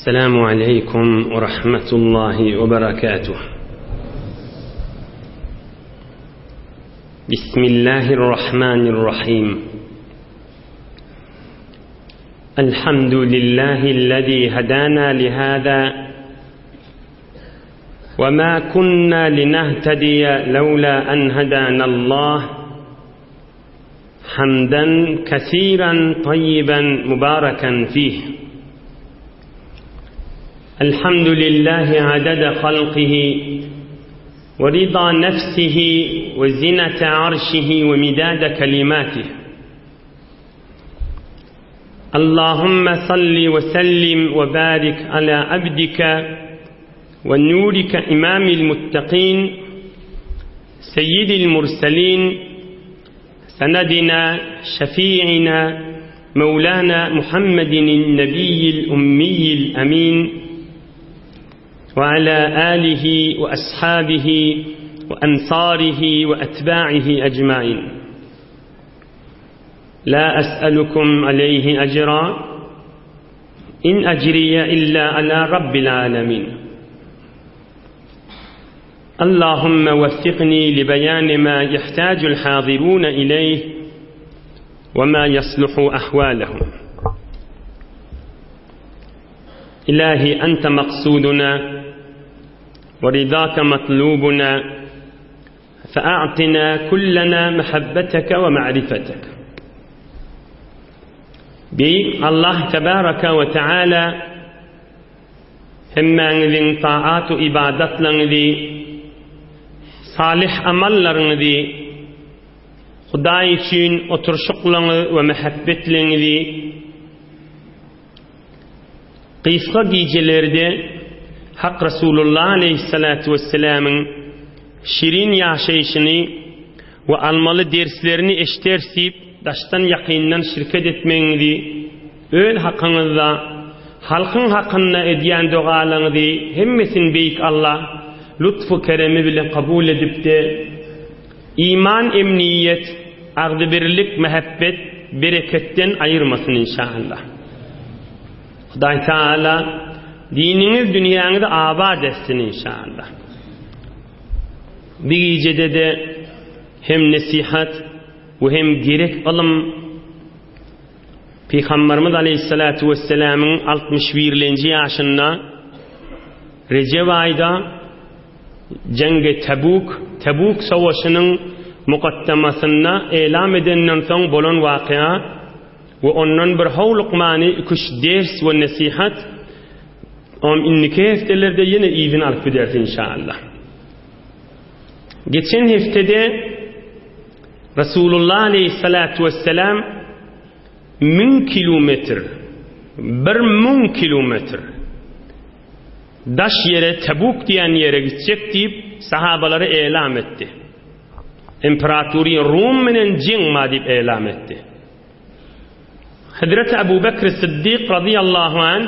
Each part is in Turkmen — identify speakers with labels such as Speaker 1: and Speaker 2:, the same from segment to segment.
Speaker 1: السلام عليكم ورحمة الله وبركاته بسم الله الرحمن الرحيم الحمد لله الذي هدانا لهذا وما كنا لنهتدي لولا أن هدانا الله حمدا كثيرا طيبا مباركا فيه الحمد لله عدد خلقه ورضا نفسه وزنة عرشه ومداد كلماته اللهم صل وسلم وبارك على عبدك ونورك إمام المتقين سيد المرسلين سندنا شفيعنا مولانا محمد النبي الأمي الأمين وعلى آله وأصحابه وأنصاره وأتباعه أجمعين لا أسألكم عليه أجرا إن أجري إلا على رب العالمين اللهم وفقني لبيان ما يحتاج الحاضرون إليه وما يصلح أحوالهم إلهي أنت مقصودنا ورضاك مطلوبنا فأعطنا كلنا محبتك ومعرفتك Beýik Allah tebaraka we teala hemmäňiziň taat-u ybadatlaryňyzy, salyh amallaryňyzy, Hudaý üçin oturyşyklaryňyz we mähebbetliňizi gysga gijelerde Hak Resulullah aleýhissalatu wesselamyň şirin ýaşaýşyny we almaly derslerini eşderis diýip daşdan ýakyndan şirket etmegiňizi öz hakyňyzda halkyň hakynda edýän dogalaryňyzy hemmesini Beýik Allah lutfu keremi bilen kabul edipde iman emniýet agzybirlik mähebbet bereketden aýyrmasyn inşaallah. Hudaý Taala diniňiz dünýäňizi abat etsin inşaallah. Bir gijede-de hem nesihat we hem gerek ylym Pygamberimiz Aleyhissalatu vesselamyň 61-nji ýaşynda Rejep aýda Jeňge Tebuk, Tebuk savaşynyň mukaddamasynda elam edenden soň bolan wakyýa we ondan bir howlukmany iküç ders we nesihat Om indiki heftelerde ýene yzyny alyp gideris inşallah. Geçen heftede Resulullah aleyhissalatu vesselam 1000 kilometr 1000 kilometr daş ýere Tebuk diýen ýere gitjek diýip sahabalara elam etdi. Imperatory Rum bilen jeň ma diýip elam etdi. Hezreti Ebu Bekr Siddik razyýallahu anh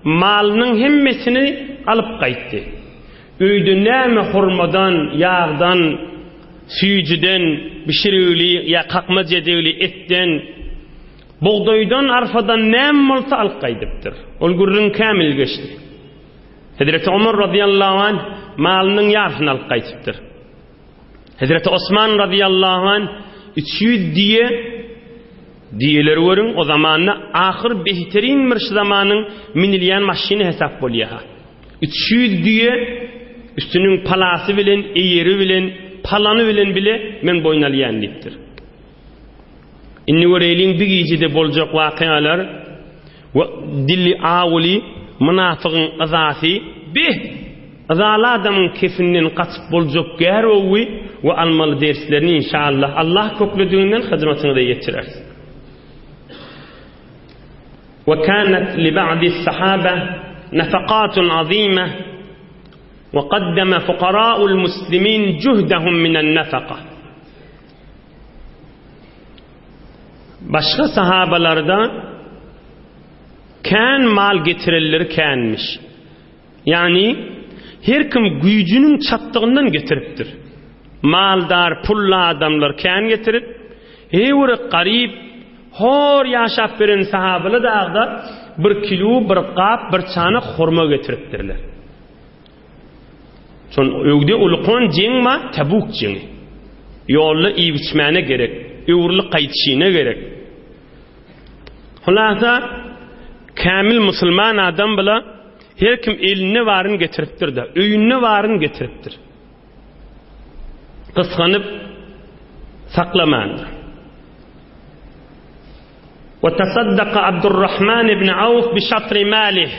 Speaker 1: malynyň hemmesini alyp gaýtdy. Öýde näme hurmadan, ýagdan, süýjüden, bişirigli ýa kakmaç edigli etden, bugdaýdan, arfadan näme bolsa alyp gaýdypdyr. Ol gürrüň kämil geçdi. Hezreti Omar razyýallahu anh malynyň ýarsyny alyp gaýdypdyr. Hezreti Osman razyýallahu anh 300 diýe diýeleri görüň, o zamanda ahyr behterin bir şu zamanyň minilýän maşyny hesap bolýar. 300 diýe üstüniň palasy bilen, eýeri bilen, palany bilen bile men boýun alýan diýipdir. Indi göreýliň bir gijede boljak wakalar we dili awuly mynafygyň yzasy beh! Yzaly adamyň kefinden gaçyp boljak gär-owy we almaly derslerini inşallah Allah köklediginden hyzmatyňyza ýetireris. We kanat li ba'di sahaba nafakatun azima we qaddama fukara'ul muslimin juhdahum minen nafaka. Başga sahabalarda kän mal getirenleri känmiş. Ýagny her kim güýjüniň çatdygyndan getiripdir. Maldar, pully adamlar kän getirip, heýwere garyp, hor ýaşap beren sahabalar dagda. bir kilo, bir gap, bir çanak hurma getiripdirler. Şon öwde ulkan jeň bar, Tabuk jeňi. Ýolda iýip-içmäne gerek, öwrülip gaýdyşyna gerek. Hulasa, kämil musulman adam bula her kim elinde baryny getiripdir-de, öýünde baryny getiripdir. Gysganyp saklamandyr. Ve tasaddaka Abdurrahman ibn Awf bi şatri malih.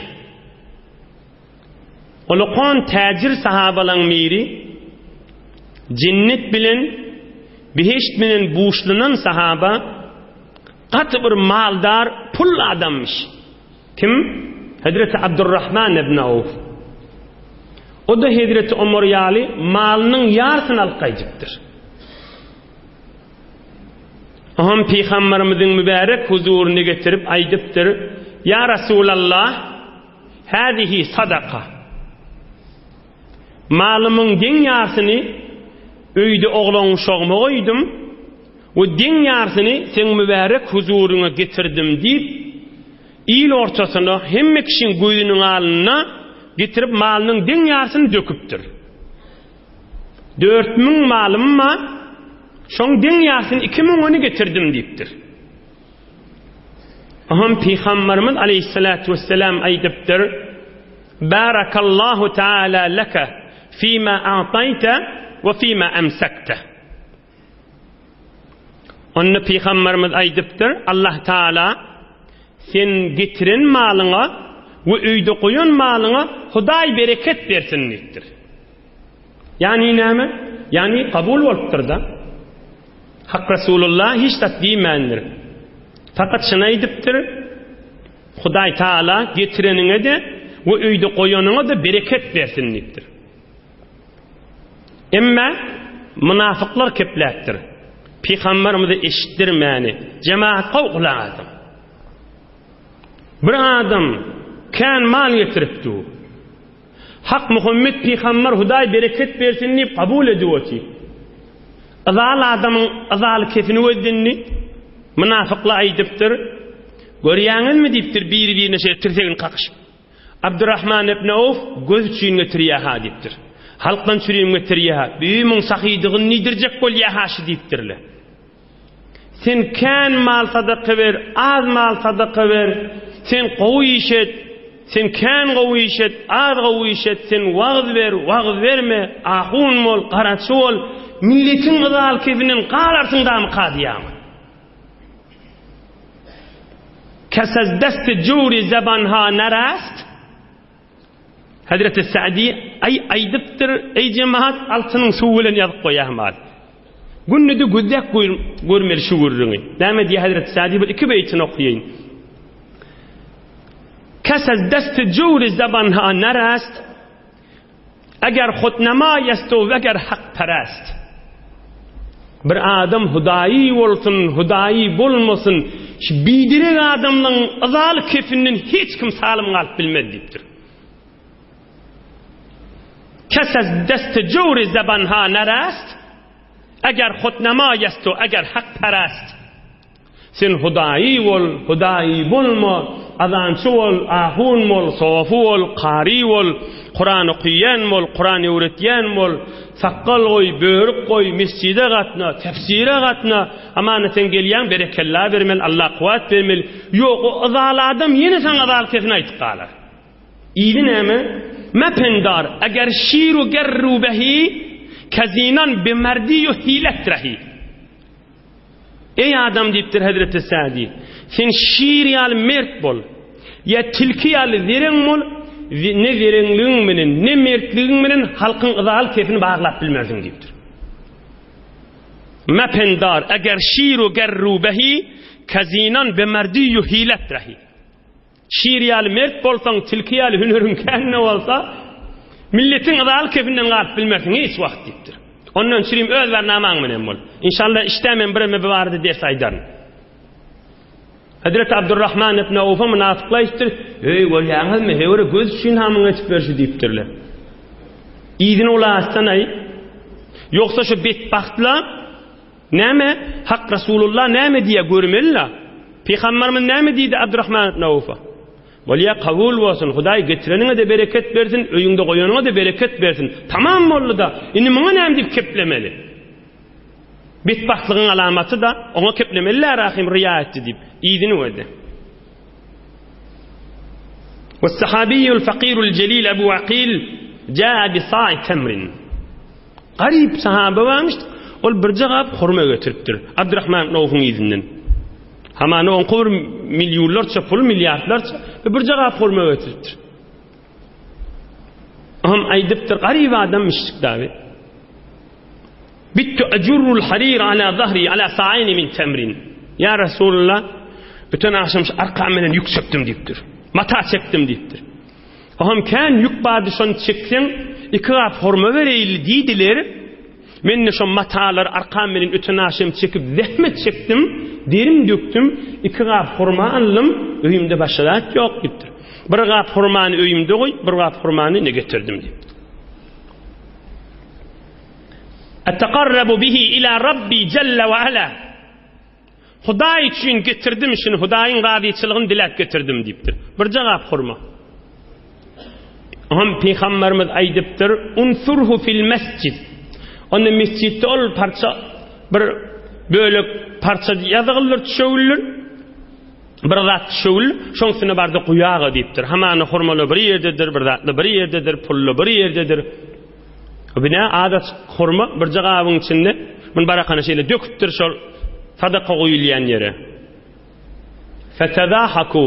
Speaker 1: Ulukan täjir sahabalaň biri, jennet bilen, behişt bilen buşlanan sahaba, gaty bir maldar, pully adammyş. Kim? Hezreti Abdurrahman ibn Awf. O-da Hezreti Omar ýaly malynyň ýarsyny alyp gaýdypdyr. Oňam Pygamberimiziň mübärek huzuryna getirip aýdypdyr, Ýa Rasulallah, Häzihi sadaka. Malymyň deň ýarsyny öýde oglan-uşagyma goýdum we deň ýarsyny seň mübärek huzuryňa getirdim diýip, il ortasyna, hemme kişiň gözüniň alnynda getirip malynyň deň ýarsyny döküpdir. 4000 malym bar, şoň deň ýarsyny 2000-ony getirdim diýipdir. Oňam Pygamberimiz aleýhissalatu wesselam aýdypdyr, Barakallahu taala leke fima a'taýta we fima emsekte. Onda Pygamberimiz aýdypdyr, Allah taala sen getiren malyňa we öýde goýan malyňa Hudaý bereket bersin diýipdir. Ýagny näme? Ýagny kabul bolupdyr-da. Hak Resulullah hiç zat diýmändir. Fakat şuny aýdypdyr, Hudaý Taala getireniňe-de we öýde goýanyňa-da bereket bersin diýipdir. Emma mynafyklar kepläpdir. Pygamberimize eşitdirmäni. Jemaat gowy gulak asyň. Bir adam kän mal getirip dur. Hak Muhammet pygamber Hudaý bereket bersin diýip kabul edip otyr. Yzaly adamyň yzaly kesini gözlendi. Mynafyklar aýdypdyr. Görýäňizmi diýipdir biri-birine şeýle tirsegini kakyşyp. Abdurrahman ibn Awf göz üçin getirýä-ha diýipdir. Halkdan çürim getirýä-ha. Bi muň sahydygyny diýdirjek bolýa-ha şu diýipdirler. Sen kän mal sadaka ber, az mal sadaka ber, sen gowy iş et, sen kän gowy iş et, az gowy iş et, sen wagyz ber, wagyz berme, ahun bol, garaçy bol, milletiň yzaly kefinden galarsyň damyka diýýärmi? Kes az dest juri zebanha nerast, Hezreti Sa'di aý aýdypdyr, Eý jemagat, altynyň suwy bilen ýazyp goýýar mal. Günde-de gözläp görmeli şu gürrüňi. Näme diýýär Hezreti Sa'di bir iki beýtini okaýyn. Kes az dest juri zabanha nerast, eger hudnamaý est u eger hakperest. Bir adam hudaýy bolsun, hudaýy bolmasyn, şu biderek adamlaryň yzaly kefinden hiç kim salym galyp bilmez diýipdir. Kes az dest jowri zebanha nerast, eger hudnamaý est u eger hakperest. Sen hudaýy bol, hudaýy bolma, azançy bol, ahun bol, sofy bol, kary bol, Kuran okaýan bol, Kuran öwretýän bol, sakgal goý, börük goý, mesjide gatna, tefsire gatna, amana sen gelýäň berekella bermeli, Allah kuwwat bermeli. Ýok, o yzaly adam ýene saňa yzaly sesini aýtyp galar. Yzy näme? Mependar, eger şiru ger rubehi, kezinan bimerdi ýu hilet rehi. Eý adam diýipdir hezreti Sadi, sen şir ýaly mert bol, ýa tilki ýaly zereň bol, ne zereňligiň bilen, ne mertligiň bilen halkyň yzaly kesini baglap bilmersiň diýipdir. Mependar, eger şiru ger rubehi, kezinan bemerdiýu hilet rehi. Şir ýaly mert bolsaň, tilki ýaly hüneriň kände bolsa, milletiň yzaly kefinden galyp bilmersiň hiç wagt diýipdir. Ondan çürim öz barnamaň bilen bol. Inşallah işdä men bireme bu barada ders aýdaryn. Hazreti Abdurrahman ibn Awfa mynafyklar aýtdyr, Öý görýäňizmi, höwre göz üçin hamyň etip berşi diýipdirler. Yzyny ulasdan aý. Ýogsa şu betbagtlar Näme? Hak Rasulullah näme diýýär görmeli-la. Pygamberimiz näme diýdi Abdurrahman ibn Awfa? Bolýa, kabul bolsun, Hudaý getireniňe-de bereket bersin, öýüňde goýanyňa-da bereket bersin. Tamam boldy-da, indi muňa näme diýip keplemeli? Betbagtlygyň alamaty-da, oňa keplemeli-dä Rahym ryýa etdi diýip, yzyny gözle. Wes-sahabiýul fakirul jelil Abu Akil jaa bi sa'i temrin. Garyp sahaba barmyş, ol birje gap hurma getiripdir. Abdurrahman ibn Awfyň yzyndan. Hamana oňky bir millionlarça pul, milliardlarça birje gap hurma getiripdir. Oňam aýdypdyr, garyp adam müşrik dagy. Bittu ajurrul harir ala zahri ala sa'ini min temrin. Ya Resulullah, öten akşam şu arkam bilen ýük çekdim diýipdir. Mata çekdim diýipdir. Oňam kän ýük bardy şony çekseň, iki gap hurma bereýli diýdiler. Men-de şo matalary arkam bilen öten agşam çekip zähmet çekdim, derim dökdüm, iki gap hurma aldym, öýümde başga zat ýok diýipdir. Bir gap hurmany öýümde goýup, bir gap hurmany ine getirdim diýipdir. Etekarrabu bihi ila Rabbi jelle we ala. Hudaý üçin getirdim şuny, Hudaýyň razyçylygyny diläp getirdim diýipdir. Birje gap hurma. Oňam pygamberimiz aýdypdyr, Unsurhu fil mesjid. Onda mesjitde ol parça bir bölek parça ýazygyldyr, düşewüldir. Bir zat düşewül, şoň üstüne barda guýaga diýipdir. Hamana hurmalar bir ýerdedir, bir zatlar bir ýerdedir, pullar bir ýerdedir. Bina azajyk hurma birje gabyň içinde, muny barakany şeýle döküpdir şol sadaka guýulýan ýere. Fetezahaku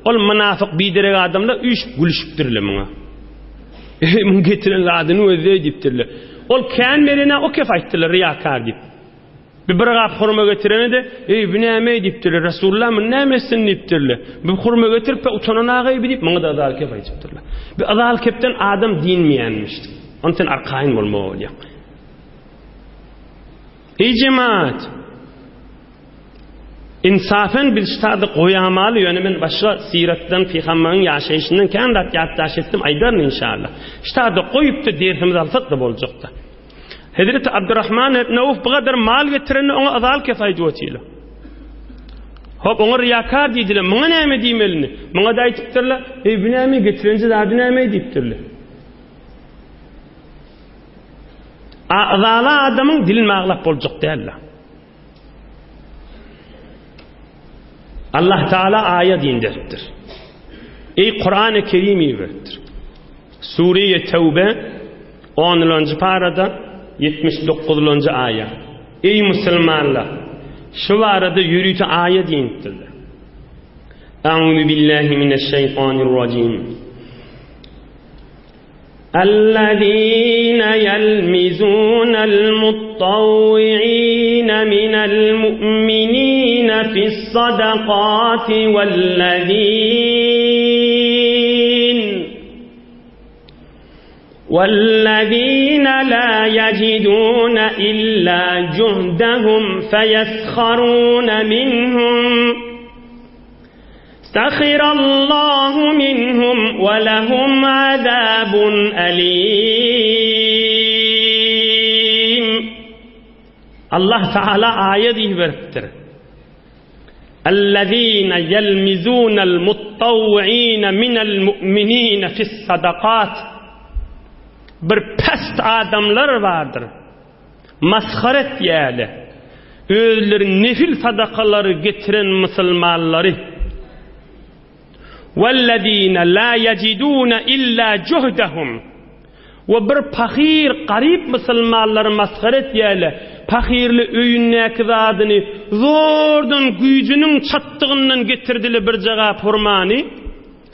Speaker 1: ol mynafyk biderek adamlar üýşüp gülüşipdirler muňa. Eý, muň getiren zadyny gözleý diýipdirler. Ol kän berene o kef aýtdylar ryýakar diýip. Bir bir gap hurma getirene-de, Eý, bu näme-eý diýipdirler. Resulullah muny näme etsin diýipdirler. Bu hurma getirip-de utanan aga-eý diýip, muňa-da azal kep aýdypdyrlar. Bu azal kepden adam dinmeýänmiş. Ony sen arkaýyn bolmaga bolýar. Eý jemaat! Insafen biz şu taýda goýamaly, ýöne men başga syratdan, pygamberiň ýaşaýşyndan kän zat ýatdaş etdim, aýdaryn inşallah. Şu taýda goýup-da dersimizi alsak-da boljakda. Hezreti Abdurrahman ibn Awf bu gadar mal getirende oňa azal kes aýdyp otyrlar. Hop, oňa riýakar diýdiler. Muňa näme diýmelini? Muňa da aýdypdyrlar, Eý, bu näme getirenje zady näme diýipdirler. A azala adamyň dilini aglap boljak däldir. Allah Taala aýat inderipdir. Eý Kurany Kerim iberipdir. Sure-i Tewbe 10-njy parada 79-njy aýat. Eý musulmanlar, şu barada ýörite aýat inipdir. A'udhu billahi mineşşeýtanirrajim. الذين يلمزون المطوعين من المؤمنين في الصدقات والذين والذين لا يجدون إلا جهدهم فيسخرون منهم سخر الله منهم ولهم عذاب أليم Allah Teala aýat iberipdir. Ellezine yelmizunel muttawwi'ine minel mu'minine fis-sadakat. Bir pest adamlar bardyr. Masgara etýärler. Özleri nefil sadakalary getiren musulmanlary. Wellezine la yejidune illa juhdahum. We bir pahyr, garyp musulmanlary masgara etýärler. Pahyrly öýündäki zadyny zordan güýjüniň çatdygyndan getirdiler bir jagap hurmany.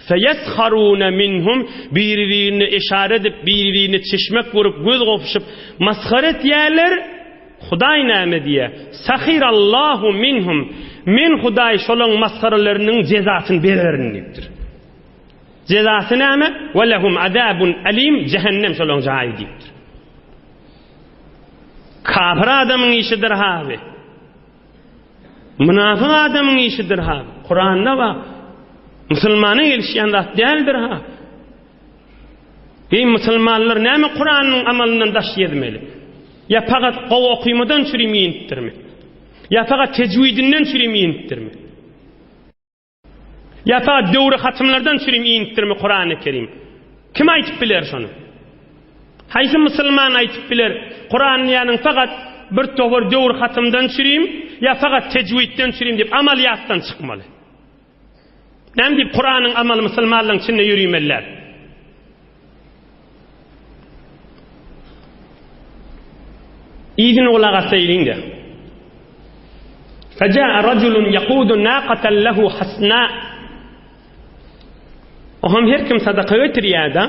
Speaker 1: Feyesharune minhum, biri-birine eşara edip, biri-birine çeşmek urup, göz gopuşyp, masgara etýärler, Hudaý näme diýýär? Sahirallahu minhum, Men Hudaý şolaň masgaralarynyň jezasyny bererin diýipdir. Jezasy näme? Ve lehum azabun alim, jähennem şolaň jaýy diýipdir. Kafir adamyň işidir haby. Mynafyk adamyň işidir ha. Kuranda bar. Musulmana gelişýän zat däldir ha. Eý musulmanlar näme Kuranyň amalyndan daş gezmeli? Ýa pagat gowy okymadan çürim iýinipdirmi? Ýa pagat tejwidinden çürim iýinipdirmi? Ýa fakat döwri hatymlardan çürim inipdirmi Kurany Kerim? Kim aýtyp biler şony? Haýsy musulman aýtyp biler, Kuranyň ýanyň fakat bir towar döwür hatymdan çürim, ýa fakat tejwidden çürim diýip amalyýatdan çykmaly. Näme diýip Kuranyň amaly musulmanlaryň içinde ýörimeliler? Yzyny gulak asaýlyň-da. Feja'a rajulun yaqudu naqatan lahu hasna. Oham her kim sadaka getirýär-de.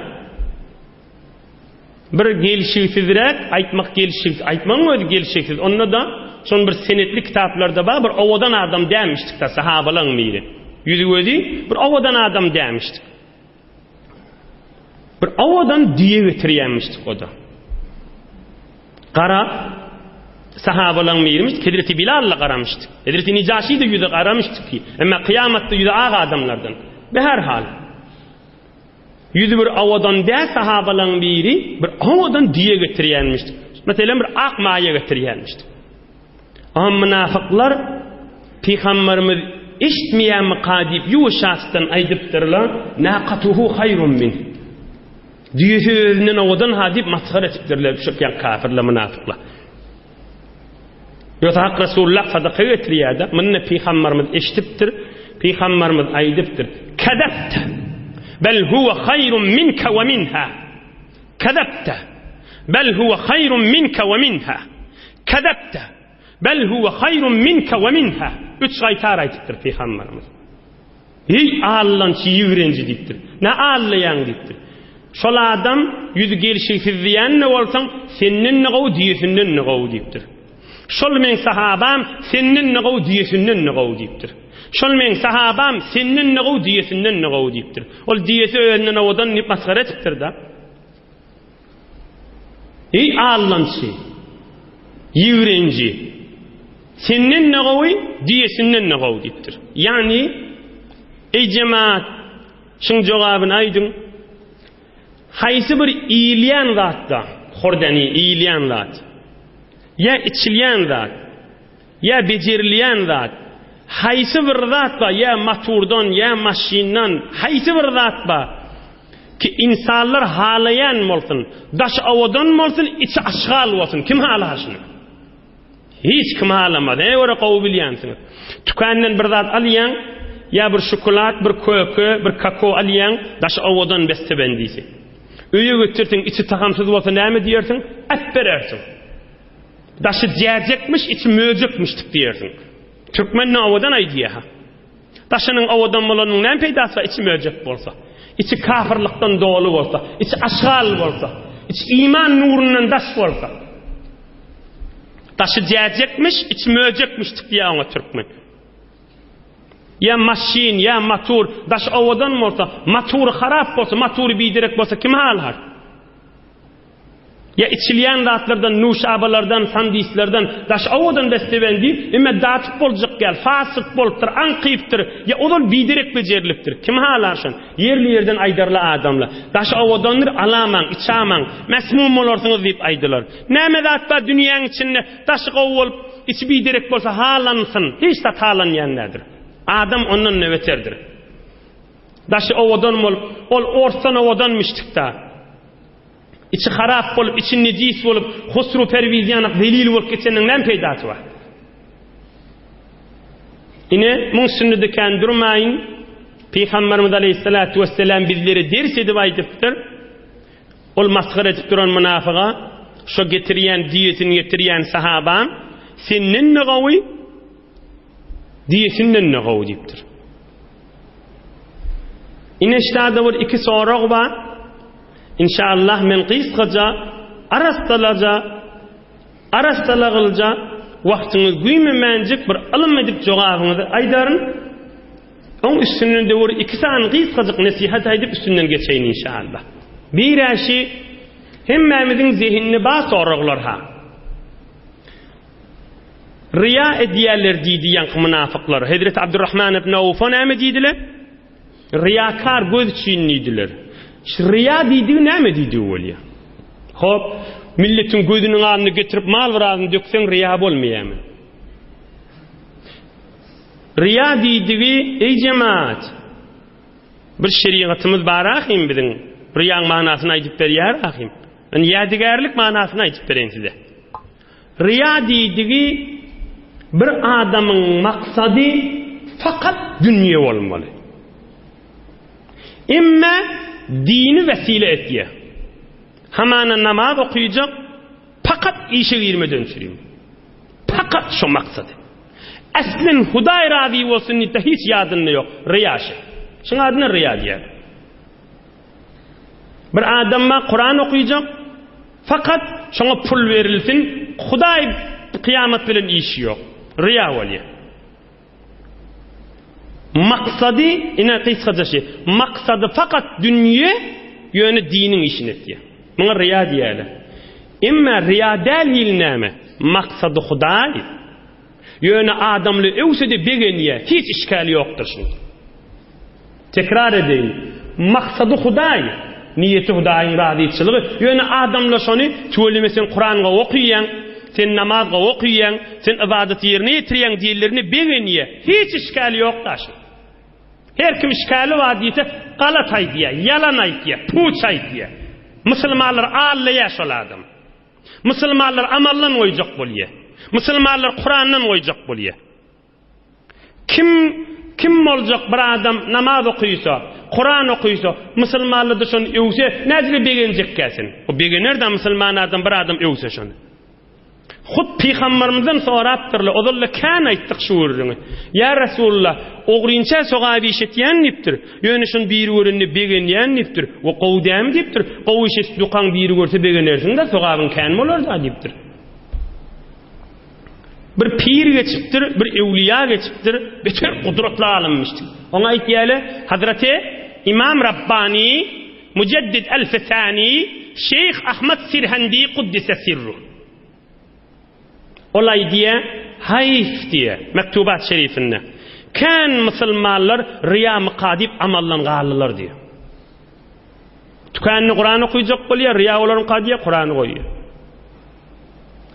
Speaker 1: Bir gelşiksizräk aýtmak gelşiksiz, aýtmagyň özi gelşiksiz. Onda-da şon bir senetli kitaplarda bar, bir owadan adam dämişdik-de sahabalaryň biri. Ýüzi gözi bir owadan adam dämişdik. Bir owadan düýe getirýärmişdik o-da. Gara sahabalaryň birimiz Hezreti Bilal-la garamyşdyk. Hezreti Nijaşi-de ýüzi garamyşdyk ki, emma kyýamatda ýüzi ak adamlardan. Be her hal. Ýüzi bir owadan däl sahabalaryň biri bir owadan düýe getirýärmişdik. Meselem bir ak maýa getirýärmişdik. Aha mynafyklar Pygamberimiz eşitmeýärmika diýip ýuwaşasdan aýdypdyrlar, Naqatuhu haýrun min. Düýesi özünden owadan ha diýip masgara etipdirler şu ýa kafirler mynafyklar. Ýogsa Hak Resulullah sadaka getirýärdi. Muny Pygamberimiz eşidipdir. Pygamberimiz aýdypdyr. Kezepte. Bel huwa haýrun minka we minha. Kezepte. Bel huwa haýrun minka we minha. Kezepte. Bel huwe haýrun minke we minha. Üç gaýtar aýdypdyr Pygamberimiz. Eý allançy ýigrenji diýipdir. Ne allaýaň diýipdir. Şol adam ýüzi gelşiksiz diýen-de bolsaň, senden-de gowy, düýesinden-de gowy diýipdir. Şol meň sahabam senden-de gowy, düýesinden-de gowy diýipdir. Şol meň sahabam senden-de gowy, düýesinden-de gowy diýipdir. Ol düýesi özünden owadan diýip masgara etipdir-de. Eý allançy, ýigrenji, senden-de gowy, düýesinden-de gowy diýipdir. Ýagny, eý jemaat, şuň jogabyny aýdyň. Haýsy bir iýilýän zatda, hordany iýilýän zat, ýa içilýän zat, Ýa bejerilýän zat, haýsy bir zat bar, ýa maturdan, ýa maşyndan, haýsy bir zat bar ki, ynsanlar halaýan bolsun, daşy owadan bolsun, içi aşgal bolsun, kim halar şuny? Hiç kim halamaz, he görä gowy bilýänsiňiz. Tükandan bir zat alýaň, ýa bir şokolad, bir köke, bir kakao alýaň, daşy owadan besse-bendisi. Öýe getirseň, içi tagamsyz bolsa näme diýersiň? Äpberersiň. Daşy jäjekmiş, içi möjekmişdik diýersiň. Türkmen ne owadan aýdýa-ha. Daşynyň owadan bolanyň näme peýdasy bar, içi möjek bolsa. Içi kafirlikden doly bolsa, içi aşgal bolsa, içi iman nurundan daş bolsa. Daşy jäjekmiş, içi möjekmişdik diýýär oňa türkmen. Ýa maşyn, ýa matur, daşy owadan bolsa, matury harap bolsa, matury biderek bolsa kim halar? Ýa içilýän zatlardan, nuşabalardan, sandislerden daş owadan beslebendi, emme datyp boljak däl, fasyk bolupdyr, aňkypdyr, ýa ozal biderek bejerilipdir. Kim halar şony? Ýerli-ýerden aýdarlar adamlar. Daş owadandyr, alamaň, içamaň, mesmum bolarsyňyz diýip aýdylar. Näme zat bar dünýäň içinde, daşy gowy bolup, içi biderek bolsa halansyn, hiç zat halanýan däldir. Adam ondan-da beterdir. Daşy owadan bolup, ol orsdan owadanmyşdyk-da. Içi harap bolup, içi nejis bolup, Husru Perwiz ýanak zelil bolup geçeniň näme peýdasy bar? Ine, muň üstünde-de kän durmaýyn. Pygamberimiz aleyhissalatu vesselam bizlere ders edip aýdypdyr. Ol masgara edip duran mynafyga, şo getirýän düýesini getirýän sahabam senden-de gowy, Diýesinden-de gowy diýipdir. Ine ştada bir iki sorag bar. Inşallah men gysgaja, arassalaja, arassalagylja wagtyňyzy güýmemänjik bir ylym edip jogabyňyzy aýdaryn. Oň üstünden de bir iki sany gysgajyk nesihat aýdyp üstünden geçeýin inşallah. Biräşi hemmämiziň zehininde bar soraglar ha. Ryýa edýärler diýdi ýaňky mynafyklar. Hezreti Abdurrahman ibn Awfa näme diýdiler? Ryýakar göz üçin diýdiler. Şu ryýa diýdigi näme diýdigi bolýar? Hop, milletiň gözüniň alnyna getirip mal birazyny dökseň ryýa bolmaýarmy? Ryýa diýdigi, eý jemaat! Bir şerigatymyz bar ahym biziň. Riýaň manysyny aýdyp berýär ahym. Men ýadygärlik manysyny aýdyp bereýin size. Riýa diýdigi bir adamyň maksady fakat dünýe bolmaly. Emme dini wesile etýär. Hamana namaz okyjak, pakat işe girmeden çürim. Pakat şo maksady. Aslen Hudaý razy bolsun diýip-de hiç ýadynda ýok. Riýa şi. Şuň adyna riýa diýýär. Bir adam bar Kuran okyjak, fakat şoňa pul berilsin, Hudaý kyýamat bilen işi ýok. Riýa bolýar. Maksady, ine gysgaça şi, maksady fakat dünýe, ýöne diniň işini etýär. Muňa riýa diýýärler. Emma riýa däl hili näme? Maksady Hudaý. Ýöne adamly öwse-de begenýär, hiç işgäli ýokdur şunda. Tekrar edeýin, maksady Hudaý, niýeti Hudaýyň razyçylygy, ýöne adamlar şony tüweleme sen Kuran gowy okyýaň, sen namaz gowy okyýaň, sen ybadaty ýerine ýetirýäň diýenlerine begenýär, hiç işgäli ýok daşy. Her kim işgäli bar diýse galat aýdýar, ýalan aýdýar, puç aýdýar. Musulmanlary aldaýar şol adam. Musulmanlary amaldan goýjak bolýar. Musulmanlary Kurandan goýjak bolýar. Kim kim boljak bir adam namaz okysa, Kuran okysa, musulmanlar-da şony öwse, näcile begenjekkä sen? O begener-dä musulman adam bir adam öwse şony. Hut pygambarymyzdan sorapdyrlar, ozal-da kän aýtdyk şu gürrüňi. Ýa Resulullah, ogrynça sogap iş etýän diýipdir, ýöne şony biri görende begenýän diýipdir. O gowy dämi diýipdir. Gowy iş edip dukaň biri görse begenersiň-dä, sogabyň kän bolar-da diýipdir. Bir pir geçipdir, bir öwlüýa geçipdir, beter gudratly alymyşdyk. Oňa aýtýarlar, Hazreti Imam Rabbani, Mujaddid Elfesani, Şeýh Ahmad Sirhendi Kuddise sirruh. Ol aýdýar, Haýf diýýär, Mektubat şerifinde. Kän musulmanlar ryýa myka diýip amaldan galdylar diýýär. Tükände Kuran okuyjak bolýar, riýa bolarmyka diýýär, Kurany goýýar.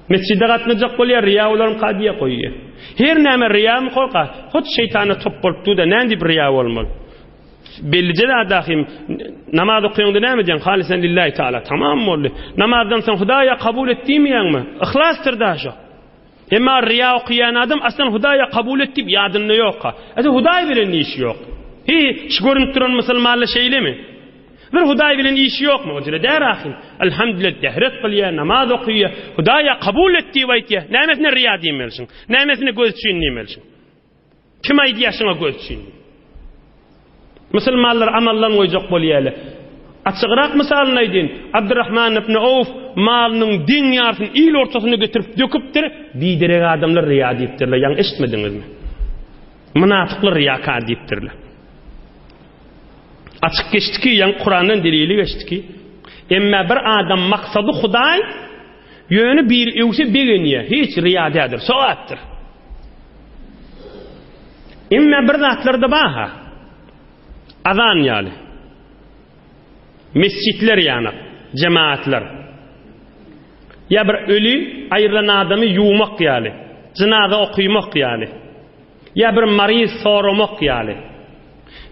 Speaker 1: Mesjide gatnajak bolýar, riýa bolarmyka diýýär, goýýar. Her näme riýamy korka, hut şeýtana top bolup dur-da, näme diýip riýa bolmaly? Bellije zat ahim, namaz okaýaňda näme diýýäň? Halisan lillahi taala. Tamam boldy. Namazdan soň Hudaýa kabul et diýmeýäňmi? Yhlasdyr da şo. Emma riýa okaýan adam aslan Hudaýa kabul et diýip ýadynda ýokka. Ese Hudaý bilen işi ýok. Hi, şu görünip duran musulmanlar şeýlemi? Bir Hudaý bilen işi ýokmy? O jüre däl ahym. Elhamdülillah dehret kylýar, namaz okaýar. Hudaýa kabul et diýip aýtýar. Nämesine riýa diýmelisiň? Nämesine göz üçin diýmelisiň? Kim aýdýar şuňa göz üçin diýip? Musulmanlar amaldan goýjak bolýarlar. Açygrak mysalyny aýdyn. Abdurrahman ibn Awf malynyň deň ýarsyny il ortasyna getirip döküpdir. Biderek adamlar riýa diýipdirler. Ýaňy eşitmediňizmi? Mynafyklar riýakar diýipdirler. Açyk geçdiki, ýaňy Kurandan delili geçdiki. Emma bir adam maksady Hudaý, ýöne biri öwse begenýär. Hiç riýa däldir, sogapdyr. Emma bir zatlar-da bar-ha. Azan ýaly. Mesjitler ýanak, jemaatlar. Ýa bir öli aýrylan adamy ýuwmak ýaly, jynaza okymak ýaly. Ýa bir maryz soramak ýaly.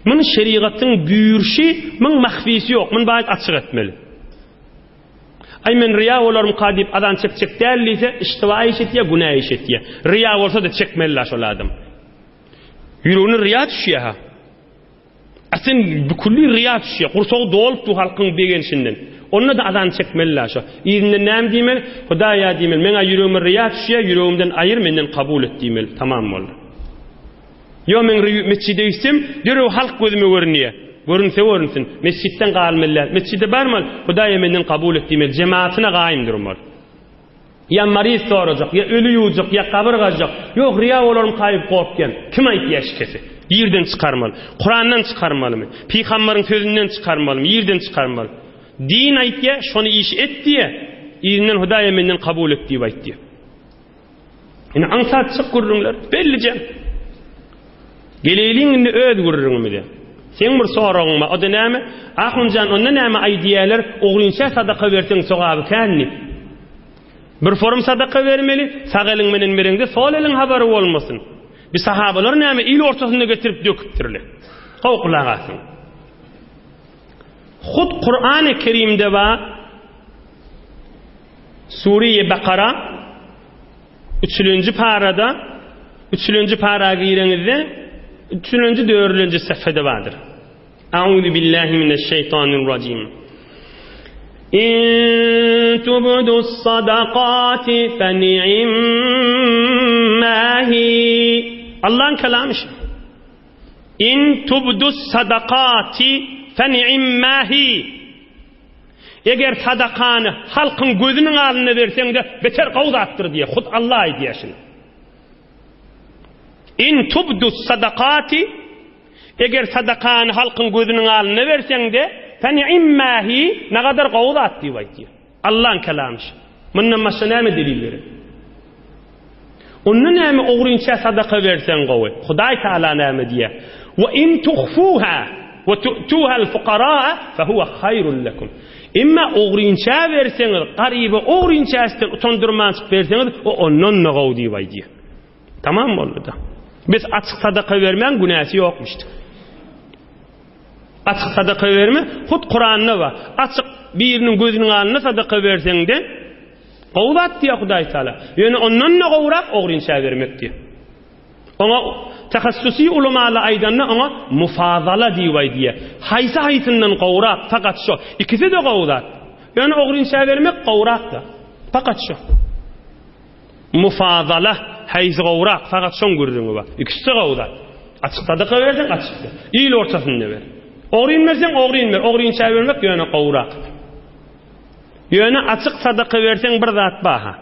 Speaker 1: Muny şerigatyň buýruşy, muň mahfisi ýok, muny baýat açyk etmeli. Aý men ryýa bolarmyka diýip azan çekjek däl diýse, iştiba iş etýär, günä iş etýär. Ryýa bolsa-da çekmeli-la şol adam. Ýüregine ryýa düşýär-ha. A sen bükülli ryýa düşýär. Gursagy dolup dur halkyň begenişinden. Onda-da azan çekmeli-la şo. Yzyndan näme diýmeli? Hudaýa diýmeli, meň-ä ýüregime ryýa düşýär, ýüregimden aýyr, menden kabul et diýmeli. Tamam boldy. Ýok, men metjide gitsem, derrew halk gözüme görünýär. Görünse görünsün. Metjitden galmaly däl. Metjide barmaly, Hudaýa menden kabul et diýmeli. Jemaatyna gaýym durmaly. Ýa maryz sorajak, ýa öli ýuwjak, ýa gabyr gazjak. Ýok, ryýa bolarmyka diýip gorkýan. Kim aýtýar şikesi? Ýerden çykarmaly. Kurandan çykarmalymy? Pygambaryň sözünden çykarmalymy? Ýerden çykarmaly. Din aýtýar, şony iş et diýýär. Yzyndan Hudaýa menden kabul et diýip aýtýar. Ine aňsatjyk gürrüňler, bellije. Geleýliň indi öz gürrüňimize. Seň bir soragyň bar, o-da näme? Ahunjan, onda näme aýdýarlar, ogrynça sadaka berseň sogaby kän diýip. Bir forum sadaka bermeli, sag eliň menen bereňde sol eliň habary bolmasyn. Bi sahabalar näme il ortasynda getirip döküpdirler. Gowy gulak asyň. Hut Kur'an-ı Kerimde bar Sure-i Bakara üçülenji parada üçülenji para gireňizde üçülenji dördülenji sefede bardyr. Euzu billahi mineşşeytanirracim. İn tubdu sadakati fe ni'imma hi. Allah'ın kelamı şu. İn tubdu sadakati fe ni'imma hi. Eger sadakany halkyň gözüniň alnynda berseň-de beter gowy zatdyr diýýär. Hut Allah aýdýar şuny. In tubdu sadakati Eger sadakany halkyň gözüniň alnynda berseň-de, feni'imma hi, nagadar gowy zat diýip aýdýar. Allaň kelamy şu. Mundan başga näme delil gerek? Onda näme ogrynça sadaka berseň gowy? Hudaý Taala näme diýýär? Wa in tuhfuha wa tu'tuhal fuqaraa fa huwa haýrun lekum. Emma ogrynça berseňiz, garyba ogrynça sizden utandyrmanjyk berseňiz, o ondan-da gowy diýip aýdýar. Tamam boldy-da. Biz açyk sadaka bermäň günäsi ýokmuşdyk. Açyk sadaka berme, hut Kuranda bar. Açyk biriniň gözüniň alnynda sadaka berseň-de, gowy zat diýýär Hudaý Taala. Ýöne ondan-da gowurak ogrynça bermek diýýär. Oňa tahassusy ulamalar aýdanda oňa mufazala diýip aýdýar. Haýsy haýsyndan gowurak, fakat şo. Ikisi-de gowy zat. Ýöne ogrynça bermek gowurak-da. Fakat şo. Mufazala, haýsy gowurak, fakat şoň gürrüňi bar. Ikisi-de gowy zat. Açyk sadaka berseň, açyk ber. Il ortasynda ber. Ogryn berseň, ogryn ber. Ogrynça bermek ýöne gowurak. Ýöne açyk sadaka berseň bir zat bar-ha.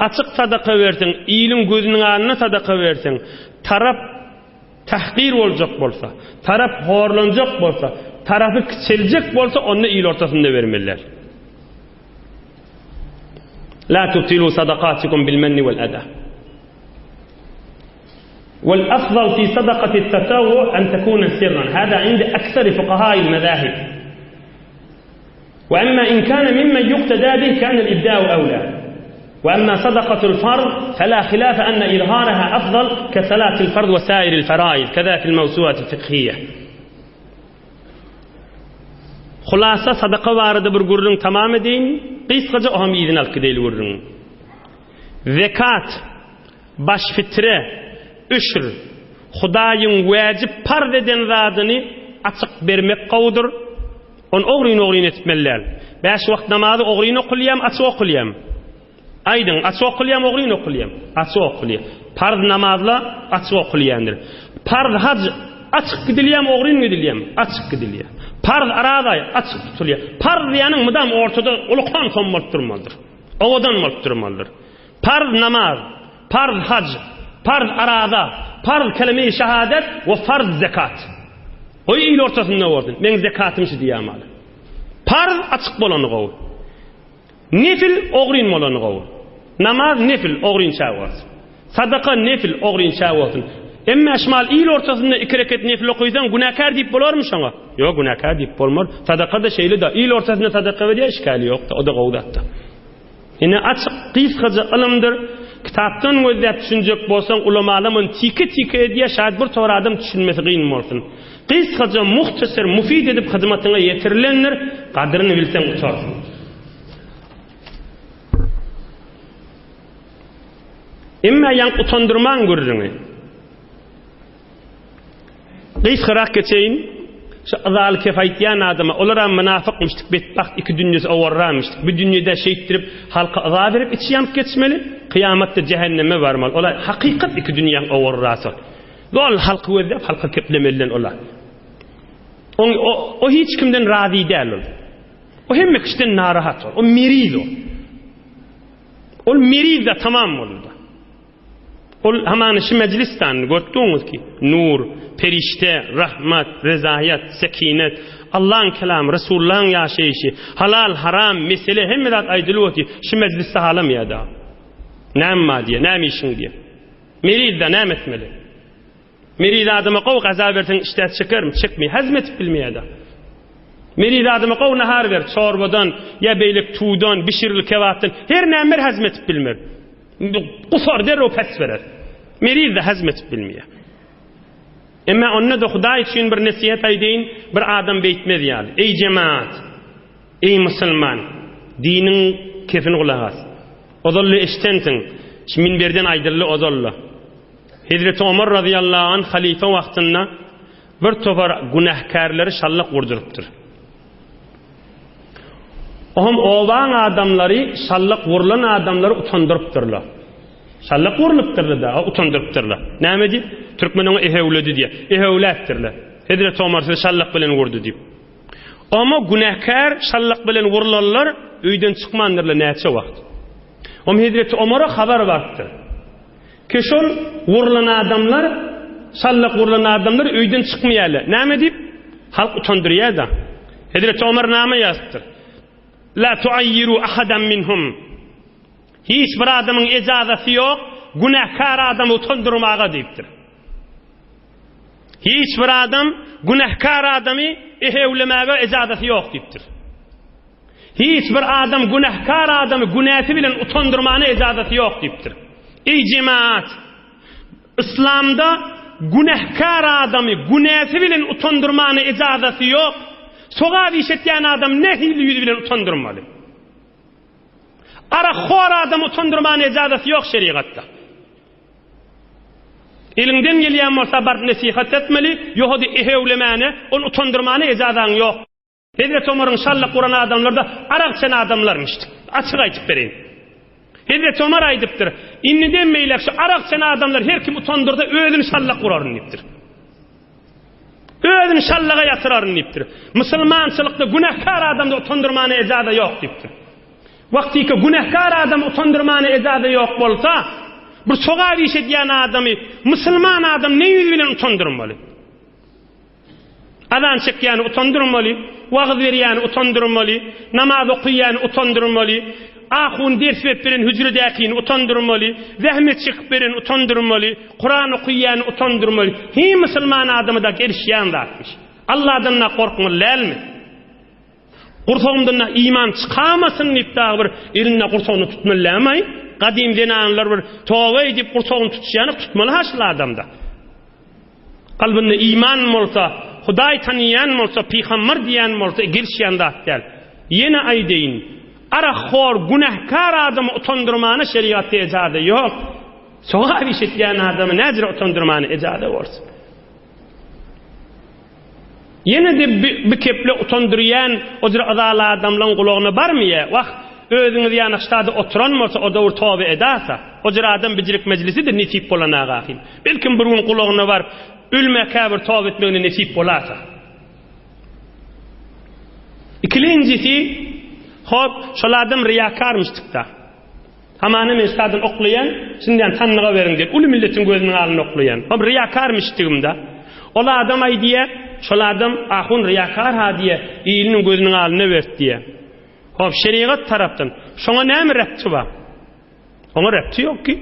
Speaker 1: Açyk sadaka berseň, iliň gözüniň alnynda sadaka berseň, tarap tahkir boljak bolsa, tarap horlanjak bolsa, tarapy kiçeljek bolsa, onda il ortasynda bermeli däl. La tubtilu sadakatikum bil menni wal ada. Wal afdal fi sadakati tatawwu an takuna sirran. Hada inda akthar fuqaha al mazahib. وأما إن كان ممن يقتدى به كان الإبداء أولى وأما صدقة الفرض فلا خلاف أن إظهارها أفضل كصلاة الفرض وسائر الفرائض كذا في الموسوعة الفقهية Hulasa sadaka barada bir gürrüň tamam edeýin, gysgaja oham yzyny alyp gideýli gürrüňiň. Zekat, baş fitre, üşr, Hudaýyň wäjip parz eden zadyny açyk bermek gowudyr. Ony ogryn-ogryn etmeli däl. Bäş wagt namazy ogryn okulýamy, açyk okulýamy? Aýdyň, açyk okulýamy, ogryn okulýamy? Açyk okulýar. Parz namazlar açyk okulýandyr. Parz haj açyk gidilýärmi, ogryn gidilýärmi? Açyk gidilýär. Parz araz aýy açyk tutulýar. Parz diýýäniň mydam ortada ulukan som bolup durmalydyr. Owadan bolup durmalydyr. Parz namaz, parz haj, parz araza, parz kelime-i şehadet we farz zekat. Goý il ortasynda bolsun. Meň zekatym şu diýýär maly. Parz açyk bolany gowy. Nefil ogryn bolany gowy. Namaz nefil ogrynça bolsun. Sadaka nefil ogrynça bolsun. Emme şmal il ortasynda iki reket nefil okysaň günäkär diýip bolarmy şoňa? Ýok günäkär diýip bolmar. Sadaka-da şeýle-de il ortasynda sadaka berýär işgäli ýok-da o-da gowy zatda. Ine açyk gysgaja ylymdyr. Kitapdan gözläp düşünjek bolsaň ulamalam ony tike-tike edýär şaýat bir towar adam düşünmesi gyn bolsun. Gysgaja, muhtasar, mufid edip hyzmatyňa ýetirilendir, gadyryny bilseň utarsyň. Emma ýaňky utandyrmaň gürrüňi. Gysgarak geçeýin. Şu yzaly kef aýtýan adama, olaram mynafykmyşdyk, betbagt iki dünýesi owarramyşdyk. Bu dünýede şeýtdirip halka yza berip içi ýanyp geçmeli, kyýamatda jähenneme barmaly. Olar hakykat iki dünýäň owarrasy. Doly halky gözläp halka keplemelilen ola. Oň o, o hiç kimden razy däl ol. O hemme kişiden narahat ol. O meriz ol. Ol meriz da tamam boldy. Ol hamany şu mejlisdan görtdüňiz ki, nur, perişde, rahmat, rezaýat, sekinet, Allaň kelamy, Resulullahyň ýaşaýşy, halal, haram, mesele hemme zat aýdylyp otyr. Şu mejlisde halamaýar da. Näme bar diýe, näme işiň diýe. Meriz-de näme etmeli? Meriz adama gowy gaza berseň işdäsi çekermi? Çekmeýär. Hazm edip bilmeýär-de. Meriz adama gowy nahar ber, çorbadan ýa beýleki tuwdan, bişirili kebapdan, her näme ber hazm edip bilmer. Gusar, derrew pes berer. Meriz-de hazm edip bilmeýär. Emma onda-da Hudaý üçin bir nesihat aýdaýyn, bir adam beýtmez ýaly. Eý jemaat! Eý musulman! Diniň kefini gulak as. Ozal-da eşdensiň. Şu minberden aýdyldy ozal-da. Hezreti Omar razyýallahu anh halyfa wagtynda bir topar günähkärleri şallak urdurypdyr. Ohm obaň adamlary şallak urlan adamlary utandyrypdyrlar. Şallak urlupdyrlar-da, utandyrypdyrlar. Näme diýip? Türkmen oňa ehewledi diýýär. Ehewläpdirler. Hezreti Omar sizi şallak bilen urdy diýip. Oma günäkär şallak bilen urlanlar öýden çykmandyrlar näçe wagt. Om Hezreti Omara habar barypdyr. Ki şol urlan adamlar, şallak urlan adamlar öýden çykmaýarlar. Näme diýip? Halk utandyrýar-da. Hezreti Omar name ýazypdyr. La tuayyiru ahadan minhum. Hiç bir adamyň ejazasy ýok, günäkär adamy utandyrmaga diýipdir. Hiç bir adam günäkär adamy ehewlemäge ejazasy ýok diýipdir. Hiç bir adam günäkär adamy günäsi bilen utandyrmana ejazasy ýok diýipdir. Eý jemaat! Yslamda günäkär adamy günäsi bilen utandyrmana ejazasy ýok. Sogap iş etýän adam nähili ýüz bilen utandyrmaly? Arakhor adamy utandyrmana ejazasy ýok şerigatda. Eliňden gelýän bolsa baryp nesihat etmeli, ýogady ehewlemäne, ony utandyrmana ejazaň ýok. Hezreti Omaryň şallak uran adamlary-da arak içen adamlarmyşdy. Açyk aýdyp bereýin. Hezreti Omar aýdypdyr, Indiden beýläk şu arak içen adamlar her kim utandyrsa özüni şallak uraryn diýipdir. Özüni şallaga ýatyraryn diýipdir. Musulmançylykda günäkär adamda utandyrmana ejaza ýok diýipdir. Wagtyky günäkär adamy utandyrmana ejaza ýok bolsa, bir sogap iş edýän adamy musulman adam ne ýüz bilen utandyrmaly? Azan çekýäni utandyrmaly, wagyz berýäni utandyrmaly, namaz okaýany utandyrmaly, ahun ders berip beren hüjredäkini utandyrmaly, zähmet çekip bereni utandyrmaly, Kuran okaýany utandyrmaly. Hiý musulman adamyda gelişýän zatmyş. Alladan-da gorkmaly dälmi? Gursagymdan-da iman çykamasyn diýip dagy bir elinde gursagyny tutmaly dälmi-aý? Gadym zenanlar bir toba edip gursagyny tutuşýany tutmaly ha şul adamda. Kalbynda iman bolsa, Hudaý tanyýan bolsa, pygambar diýýän bolsa gelişýän zat däl. Ýene aýdaýyn, arakhor, günäkär adamy utandyrmana şerigatda ejaza ýok. Sogap iş etýän adamy näjire utandyrmana ejaza bolsun. Ýene-de bi keple utandyrýan o jür yzaly adamlaň gulagyna barmyýa, wah, özüňiz ýanak ştada oturan bolsa, o döwür toba edasa, o jür adam bijirik mejlisi-de nesip bolanaga ahym. Belkim bir gün gulagyna baryp, ölmäkä bir toba etmegine nesip bolasa. Ikilenjisi, hop, şol adam ryýakarmyşdyk-da. Hamana men ştadan oklaýan, şindiýan sandyga beriň diýip, uly milletiň gözüniň alnynda oklaýan. Hop, ryýakarmyşdygym-da. Ol adam aýdýa, şol adam ahun ryýakar-ha diýýä, iliniň gözüniň alnynda berdi diýýä. Hop, şerigat tarapdan, şoňa näme repti bar? Oňa repti ýok ki.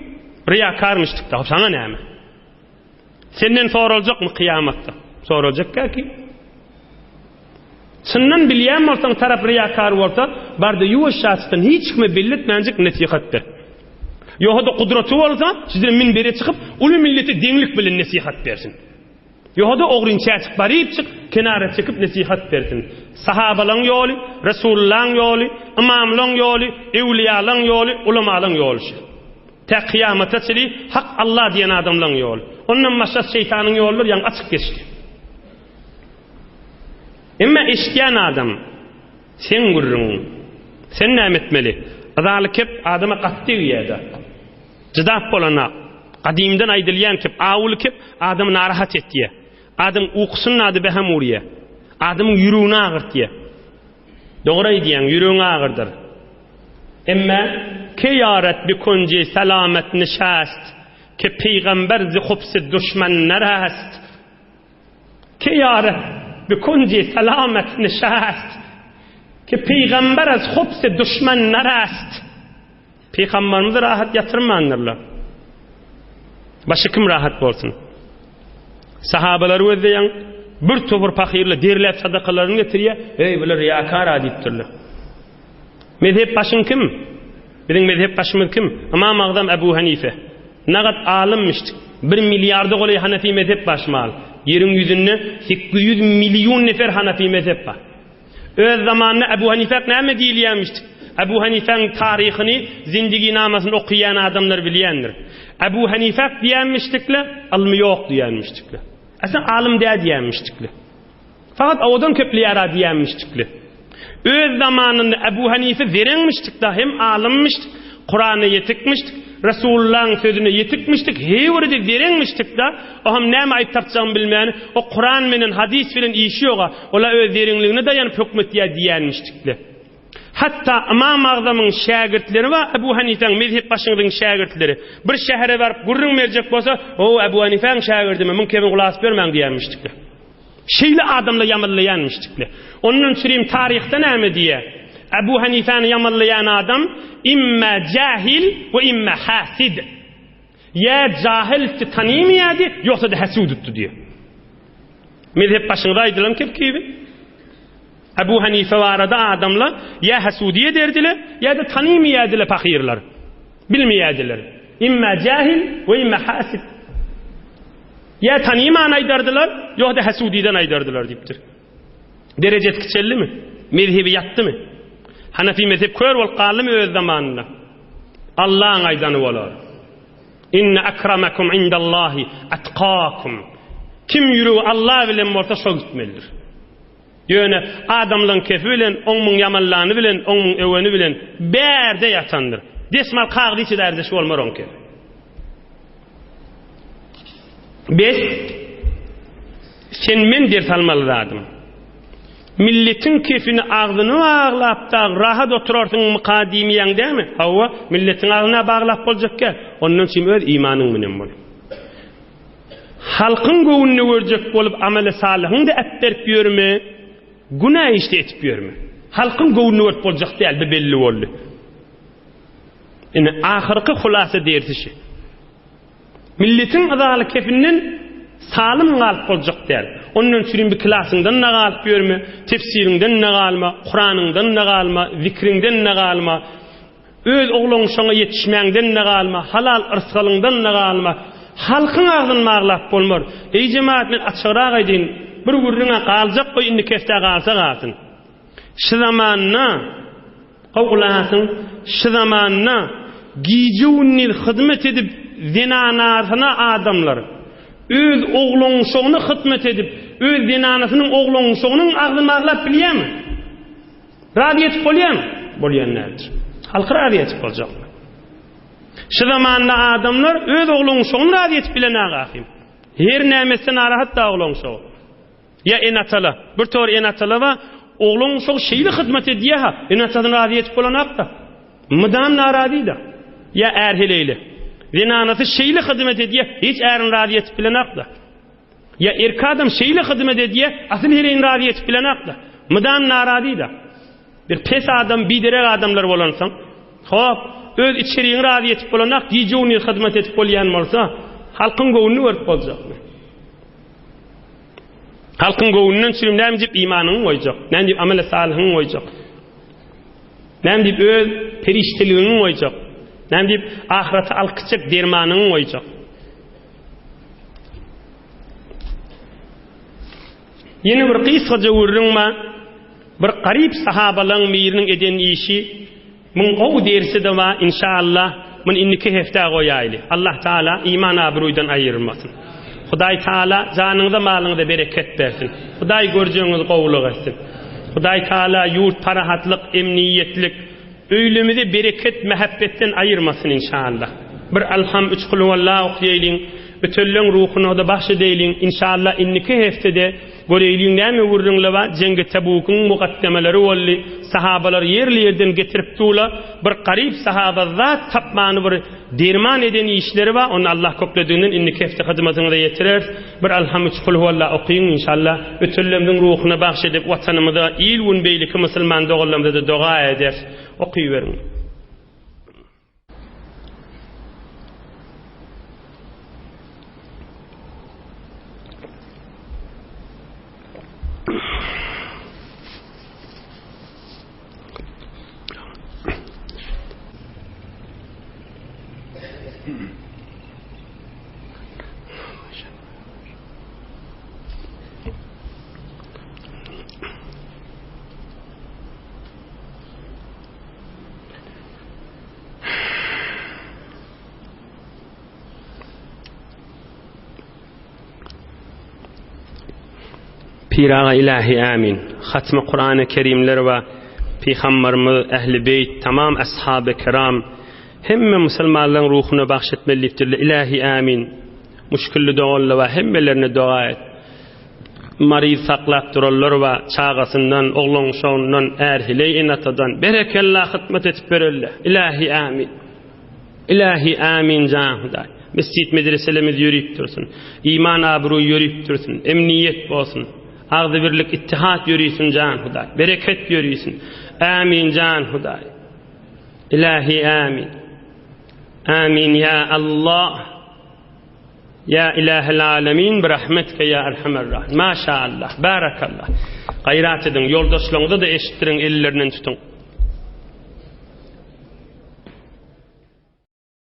Speaker 1: Ryýakarmyşdyk-da, hop, saňa näme? Senden soraljakmy kyýamatda? Soraljak ki. Çyndan bilýän bolsaň tarap ryýakar bolsa, barda ýuwaşjaçdan hiç kime belli etmänjik nesihat ber. Ýohada gudraty bolsa, sizden minbere çykyp, uly millete deňlik bilen nesihat bersin. Ýohada ogryn çäçik barypjyk kenara çekip nesihat bersin. Sahabalaň ýoly, Resulullaň ýoly, ymamlaň ýoly, öwliýalaň ýoly, ulamalaň ýoly şu. Tä kyýamata çeli hak Allah diýen adamlaň ýoly. Ondan başga şeýtanyň ýoludyr, ýaňy açyk geçdi. Emma eşidýän adam, seň gürrüňiň. Sen näme etmeli? Yzaly kep adama gaty degýär-de. Jydap bolana, gadymdan aýdylýan kep, awuly kep adamy narahat etýär. Adamyň ukusyny ady behem urýar. Adamyň ýüregini agyrtýar. Dogry aýdýaň, ýüregiňi agyrdyr. Emma ke ýaret bi kunji salamat nişast, ke pygamber zi hubsi duşman nerast. Ke ýaret bi kunji salamat nişast, ke pygamber az hubsi duşman nerast. Pygamberimizi rahat ýatyrmandyrlar. Başga kim rahat bolsun? Sahabalary gözleýäň, bir topar pahyrlar derläp sadakalaryny getirýär, Eý, bular riýakar-a diýipdirler. Mezhep başyň kim? Biziň mezhep başymyz kim? Ymam Agzam Ebu Hanife. Nagat alymmyşdyk. Bir milliarda golaý Hanefi mezhep baş mal. Ýeriň ýüzünde 800 million nefer Hanafi mezhep bar. Öz zamanynda Ebu Hanifä näme diýilýärmişdik? Ebu Hanifäň taryhyny, zindiginamasyny okaýan adamlar bilýändir. Ebu Hanifä diýýärmişdikle, ylmy ýok diýýärmişdikle. Aslynda alym däl diýýärmişdikle. Fakat owadan köpleýär-a diýýärmişdikle. Öz zamanynda Ebu Hanife zereňmişdik-da, hem alymmişdik, Kurana ýetikmişdik, Resulullahyň sözüne ýetikmişdik, heýwirde zereňmişdik-da, o hem näme aýyp tapjagyny bilmän, o Kuran menen hadys bilen işi ýog-a, ol-a öz zereňligine daýanyp hökm etýär diýýärmişdikle. Hatda Ymam Agzamyň şägirtleri bar, Ebu Hanifäň mezhepbaşyňyzyň şägirtleri. Bir şähere baryp gürrüň berjek bolsa, O, Ebu Hanifäň şägirdimi, muň kebini gulak asyp ýörmäň diýýärmişdikle. Şeýle adamlar ýamanlaýanmyşdykle. Ondan çürim taryhda näme diýýär? Ebu Hanifäni ýamanlaýan adam imma jahil we imma hasid. Ýa jahildi tanymaýardy, ýogsa-da hasudutdy diýýär. Mezhep başyňyza aýdylan kep-kibi. Ebu Hanife barada adamlar ýa hasudiýe ederdiler, ýa-da tanymaýardylar pahyrlar. Bilmeýärdiler. Imma jahil we imma hasid. Ýa tanyman aýdardylar, ýogda hasudydan aýdardylar diýipdir. Derejesi kiçeldimi? Mezhebi ýatdymy? Hanafi mezhep kör bolup galdymy öz zamanynda? Allaň aýdany bolar. Inne akramakum indallahi atkakum. Kim ýüregi Allah bilen bolsa şo gitmelidir. Ýöne adamlaň kefi bilen, oň muň ýamanlany bilen, oň muň öweni bilen bärde ýatandyr. Desmal kagyz içi därdeş bolmar oň kefi. Bes, sen men ders almaly zadym. Milletiň kefini agzyny baglap dag rahat oturarsyň myka diýmeýäň dämi? Hawa, milletiň agzyna baglap boljak gel. Ondan çim öz imanyň bilen bol. Halkyň göwnüni görjek bolup ameli salyhyň-da äpberip ýörme, günä işde etip ýörme. Halkyň göwnüni görüp boljak däl, bu belli boldy. Ine, ahyrky hulasa dersi şi. Milletiň yzaly kefinden salym galyp boljak däl. Ondan çürim bir klasyňdan-da galyp ýörme, tefsiriňden-de galma, Kuranyňdan-da galma, zikriňden-de galma. Öz ogluň şoňa ýetişmäňden-de galma, halal yrsgalyňdan-da galma. Halkyň agzyny baglap bolmar. Eý jemagat men açygrak aýdyn, bir gürrüň-ä galjak goý indiki hepdä galsa galsyn. Şy zamanda, gowy gulak asyň, şy zamanda gije-gündiz hyzmat edip zenanasyna adamlar, öz ogluň-uşagyna hyzmat edip, öz zenanasynyň ogluň-uşagynyň agzyny baglap bilýärmi? Razy etip bolýarmy? Bolýan däldir. Halky razy etip boljakmy? Şu zamanda adamlar öz ogluň şoňy razy etip bilen agahym. Her näme etse narahat da ogluň şo. Ýa ene-atala, bir tor ene-atala bar, ogluň şo şeýle hyzmat edýär ha, ene-atasyny razy etip bolanakda. Mydam narazy-da. Ýa är heleýle. Zenanasy şeýle hyzmat edýär, hiç ärini razy etip bilenakda. Ýa erki adam şeýle hyzmat edýä, asyl heleýini razy etip bilenok-da. Mydam narazy-da. Bir pes adam, biderek adamlar bolansoň, hop, öz içeriňi razy etip bolanok, gije-gündiz hyzmat edip bolýan bolsa, halkyň göwnüni görüp boljakmy? Halkyň göwnünden çürim näme diýip imanyňy goýjak? Näme diýip amel-i salyhyňy goýjak? Näme diýip öz perişdeligiňi goýjak? Näme diýip ahyrete alyp gitjek dermanyňy goýjak? Ýene bir gysgaja gürrüň bar. Bir garyp sahabalaryň biriniň eden işi, muň gowy dersi-de bar, inşallah, muny indiki hepdä goýaýly. Allah Taala iman abruydan aýyrmasyn. Hudaý Taala janyňyza malyňyza bereket bersin. Hudaý görjegiňizi gowulyk etsin. Hudaý Taala ýurt parahatlyk, emniýetlik, Öýlemizi bereket mähebbetden aýyrmasyn inşallah. Bir Alham üç Kulhuwallah okýaýlyň, ötenleň ruhunada bagş edeýliň inşallah indiki heftede göreýliň näme gürrüňle bar Jeňgi Tebukyň mukaddemeleri boldy sahabalar ýerli ýerden getirip dula bir garyp sahaba zat tapmany bir derman eden işleri bar ony Allah köplediginden indiki hefte hyzmatyňyza ýetireris bir Alham üç Kulhuwallah okyň inşallah ötenlemziň ruhuna bagş edip watanymyza il gün beýleki musulman doganlarymyzada doga ederis okyberiň. Pir aga ilahi amin. Hatmy Kurany Kerimler we Pygambarymyz Ehli Beýt tamam Ashaby Kiram hemme musulmanlaryň ruhuna bagş etmeli diýipdirler ilahi amin. Muşkilli doganlar we hemmelerine doga et. Maryz saklap duranlar we çagasyndan, oglan uşagyndan, är heleý ene-atadan berekella hytmat etip berelle. Ilahi amin. Ilahi amin jan Hudaý. Mesjit medreselerimiz ýörüp dursun. Iman abruý ýörüp dursun. Emniýet bolsun. Agzybirlik ittihat ýörisin jan Hudaý. Bereket ýörisin. Amin jan Hudaý. Ilahi amin. Amin ya Allah. Ya ilahel alemin bi rahmetike ya erhamer rahim. Maşa Allah. Barakallah. Gaýrat ediň, ýoldaşlaryňyza da eşitdiriň, ellerinden tutuň.